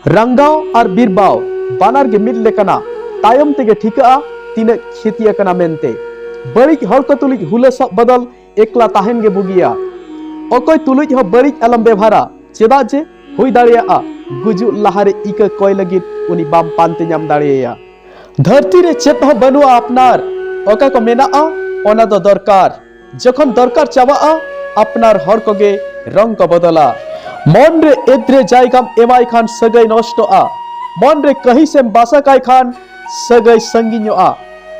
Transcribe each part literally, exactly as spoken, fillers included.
ᱨᱟᱸᱜᱟᱣ ᱟᱨ ᱵᱤᱨᱵᱟᱣ ᱵᱟᱱᱟᱨ ᱜᱮ ᱢᱤᱫ ᱞᱮᱠᱟᱱᱟ᱾ ᱛᱟᱭᱚᱢ ᱛᱮᱜᱮ ᱴᱷᱤᱠᱟᱹᱜᱼᱟ ᱛᱤᱱᱟᱹᱜ ᱠᱷᱮᱛᱤ ᱟᱠᱟᱱᱟ ᱢᱮᱱᱛᱮ᱾ ᱵᱟᱹᱲᱤᱡ ᱦᱚᱲ ᱠᱚ ᱛᱩᱞᱩᱡ ᱦᱩᱞᱟᱹᱥᱚᱜ ᱵᱚᱫᱚᱞ ᱮᱠᱞᱟ ᱛᱟᱦᱮᱱ ᱜᱮ ᱵᱩᱜᱤᱭᱟ᱾ ᱚᱠᱚᱭ ᱛᱩᱞᱩᱡ ᱦᱚᱸ ᱵᱟᱹᱲᱤᱡ ᱟᱞᱚᱢ ᱵᱮᱵᱷᱟᱨᱟ, ᱪᱮᱫᱟᱜ ᱡᱮ ᱦᱩᱭ ᱫᱟᱲᱮᱭᱟᱜᱼᱟ ᱜᱩᱡᱩᱜ ᱞᱟᱦᱟᱨᱮ ᱤᱠᱟᱹ ᱠᱚᱭ ᱞᱟᱹᱜᱤᱫ ᱩᱱᱤ ᱵᱟᱢ ᱯᱟᱱᱛᱮ ᱧᱟᱢ ᱫᱟᱲᱮᱭᱟᱭᱟ᱾ ᱫᱷᱟᱹᱨᱛᱤ ᱨᱮ ᱪᱮᱫ ᱦᱚᱸ ᱵᱟᱹᱱᱩᱜᱼᱟ ᱟᱯᱱᱟᱨ, ᱚᱠᱟ ᱠᱚ ᱢᱮᱱᱟᱜᱼᱟ ᱚᱱᱟ ᱫᱚ ᱫᱚᱨᱠᱟᱨ᱾ ᱡᱚᱠᱷᱚᱱ ᱫᱚᱨᱠᱟᱨ ᱪᱟᱵᱟᱜᱼᱟ, ᱟᱯᱱᱟᱨ ᱦᱚᱲ ᱠᱚᱜᱮ ᱨᱚᱝ ᱠᱚ ᱵᱚᱫᱚᱞᱟ᱾ ᱢᱚᱱ ᱨᱮ ᱮᱫᱽᱨᱮ ᱡᱟᱭᱜᱟᱢ ᱮᱢᱟᱭ ᱠᱷᱟᱱ ᱥᱟᱹᱜᱟᱹᱭ ᱱᱚᱥᱴᱚᱜᱼᱟ᱾ ᱢᱚᱱ ᱨᱮ ᱠᱟᱹᱦᱤᱥᱮᱢ ᱵᱟᱥᱟ ᱠᱟᱭ ᱠᱷᱟᱱ ᱥᱟᱹᱜᱟᱹᱭ ᱥᱟᱺᱜᱤᱧᱚᱜᱼᱟ᱾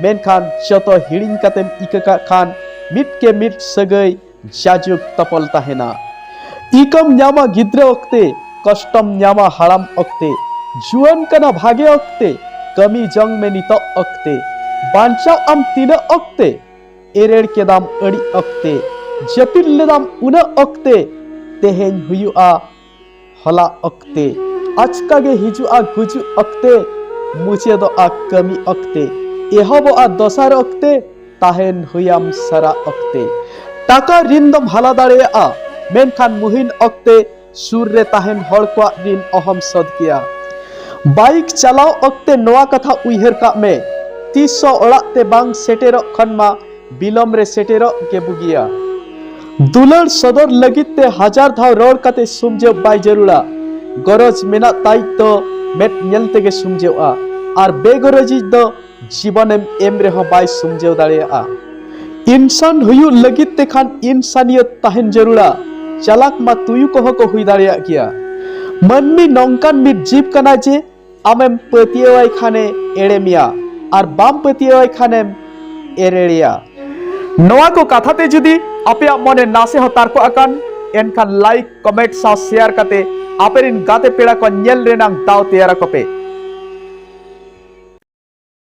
ᱢᱮᱱᱠᱷᱟᱱ ᱡᱚᱛᱚ ᱦᱤᱲᱤᱧ ᱠᱟᱛᱮᱢ ᱤᱠᱟᱹ ᱠᱟᱜ ᱠᱷᱟᱱ ᱢᱤᱫ ᱠᱮ ᱢᱤᱫ ᱥᱟᱹᱜᱟᱹᱭ ᱡᱟᱡᱩᱜᱽ ᱛᱚᱯᱚᱞ ᱛᱟᱦᱮᱱᱟ᱾ ᱤᱠᱟᱹᱢ ᱧᱟᱢᱟ ᱜᱤᱫᱽᱨᱟᱹ ᱚᱠᱛᱮ, ᱠᱚᱥᱴᱚᱢ ᱧᱟᱢᱟ ᱦᱟᱲᱟᱢ ᱚᱠᱛᱮ᱾ ᱡᱩᱣᱟᱹᱱ ᱠᱟᱱᱟ ᱵᱷᱟᱜᱮ ᱚᱠᱛᱮ, ᱠᱟᱹᱢᱤ ᱡᱚᱝ ᱢᱮ ᱱᱤᱛᱚᱜ ᱚᱠᱛᱮ᱾ ᱵᱟᱧᱪᱟᱣ ᱟᱢ ᱛᱤᱱᱟᱹᱜ ᱚᱠᱛᱮ, ᱮᱨᱮᱲ ᱠᱮᱫᱟᱢ ᱟᱹᱰᱤ ᱚᱠᱛᱮ᱾ ᱡᱟᱹᱯᱤᱫ ᱞᱮᱫᱟᱢ ᱩᱱᱟᱹᱜ ᱚᱠᱛᱮ, ᱛᱮᱦᱮᱧ ᱦᱩᱭᱩᱜᱼᱟ ᱦᱚᱞᱟ ᱚᱠᱛᱮ᱾ ᱟᱪᱠᱟ ᱜᱮ ᱦᱤᱡᱩᱜᱼᱟ ᱜᱩᱡᱩᱜ ᱚᱠᱛᱮ, ᱢᱩᱪᱟᱹᱫᱚᱜᱼᱟ ᱠᱟᱹᱢᱤ ᱚᱠᱛᱮ, ᱮᱦᱚᱵᱚᱜᱼᱟ ᱫᱚᱥᱟᱨ ᱚᱠᱛᱮ, ᱛᱟᱦᱮᱱ ᱦᱩᱭᱟᱢ ᱥᱟᱨᱟ ᱚᱠᱛᱮ᱾ ᱴᱟᱠᱟ ᱨᱤᱱ ᱫᱚᱢ ᱦᱟᱞᱟ ᱫᱟᱲᱮᱭᱟᱜᱼᱟ, ᱢᱮᱱᱠᱷᱟᱱ ᱢᱩᱦᱤᱱ ᱚᱠᱛᱮ ᱥᱩᱨ ᱨᱮ ᱛᱟᱦᱮᱱ ᱦᱚᱲ ᱠᱚᱣᱟᱜ ᱨᱤᱱ ᱚᱦᱚᱢ ᱥᱟᱹᱫ ᱠᱮᱭᱟ᱾ ᱵᱟᱭᱤᱠ ᱪᱟᱞᱟᱣ ᱚᱠᱛᱮ ᱱᱚᱣᱟ ᱠᱟᱛᱷᱟ ᱩᱭᱦᱟᱹᱨ ᱠᱟᱜ ᱢᱮ, ᱛᱤᱥ ᱦᱚᱸ ᱚᱲᱟᱜ ᱛᱮ ᱵᱟᱝ ᱥᱮᱴᱮᱨᱚᱜ ᱠᱷᱚᱱ ᱢᱟ ᱵᱤᱞᱚᱢ ᱨᱮ ᱥᱮᱴᱮᱨᱚᱜ ᱜᱮ ᱵᱩᱜᱤᱭᱟ᱾ ᱫᱩᱞᱟᱹᱲ ᱥᱚᱫᱚᱨ ᱞᱟᱹᱜᱤᱫ ᱛᱮ ᱦᱟᱡᱟᱨ ᱫᱷᱟᱣ ᱨᱚᱲ ᱠᱟᱛᱮ ᱥᱩᱢᱡᱟᱹᱣ ᱵᱟᱭ ᱡᱟᱹᱨᱩᱲᱟ᱾ ᱜᱚᱨᱚᱡᱽ ᱢᱮᱱᱟᱜ ᱛᱟᱭᱤᱡ ᱫᱚ ᱢᱮᱫ ᱧᱮᱞ ᱛᱮᱜᱮ ᱥᱩᱢᱡᱟᱹᱣᱜᱼᱟ, ᱟᱨ ᱵᱮᱜᱚᱨᱚᱡᱤᱡ ᱫᱚ ᱡᱤᱵᱚᱱᱮᱢ ᱮᱢ ᱨᱮᱦᱚᱸ ᱵᱟᱭ ᱥᱩᱢᱡᱟᱹᱣ ᱫᱟᱲᱮᱭᱟᱜᱼᱟ᱾ ᱤᱱᱥᱟᱱ ᱦᱩᱭᱩᱜ ᱞᱟᱹᱜᱤᱫ ᱛᱮ ᱠᱷᱟᱱ ᱤᱱᱥᱟᱱᱤᱭᱟᱹᱛ ᱛᱟᱦᱮᱱ ᱡᱟᱹᱨᱩᱲᱟ᱾ ᱪᱟᱞᱟᱠ ᱢᱟ ᱛᱩᱭᱩ ᱠᱚᱦᱚᱸ ᱠᱚ ᱦᱩᱭ ᱫᱟᱲᱮᱭᱟᱜ ᱜᱮᱭᱟ᱾ ᱢᱟᱹᱱᱢᱤ ᱱᱚᱝᱠᱟᱱ ᱢᱤᱫ ᱡᱤᱵ ᱠᱟᱱᱟ ᱡᱮ ᱟᱢᱮᱢ ᱯᱟᱹᱛᱭᱟᱹᱣᱟᱭ ᱠᱷᱟᱱᱮ ᱮᱲᱮ ᱢᱮᱭᱟ, ᱟᱨ ᱵᱟᱢ ᱯᱟᱹᱛᱭᱟᱹᱣᱟᱭ ᱠᱷᱟᱱᱮᱢ ᱮᱨᱮᱲᱮᱭᱟ᱾ ᱱᱚᱣᱟ ᱠᱚ ᱠᱟᱛᱷᱟ ᱛᱮ ᱡᱩᱫᱤ ᱟᱯᱮᱭᱟᱜ ᱢᱚᱱᱮ ᱱᱟᱥᱮ ᱦᱚᱸ ᱛᱟᱨᱠᱚ ᱟᱠᱟᱱ, ᱮᱱᱠᱷᱟᱱ ᱞᱟᱭᱤᱠ, ᱠᱚᱢᱮᱱᱴ ᱥᱟᱶ ᱥᱮᱭᱟᱨ ᱠᱟᱛᱮ ᱟᱯᱮᱨᱮᱱ ᱜᱟᱛᱮ ᱯᱮᱲᱟ ᱠᱚ ᱧᱮᱞ ᱨᱮᱱᱟᱝ ᱫᱟᱣ ᱛᱮᱭᱟᱨ ᱟᱠᱚ ᱯᱮ᱾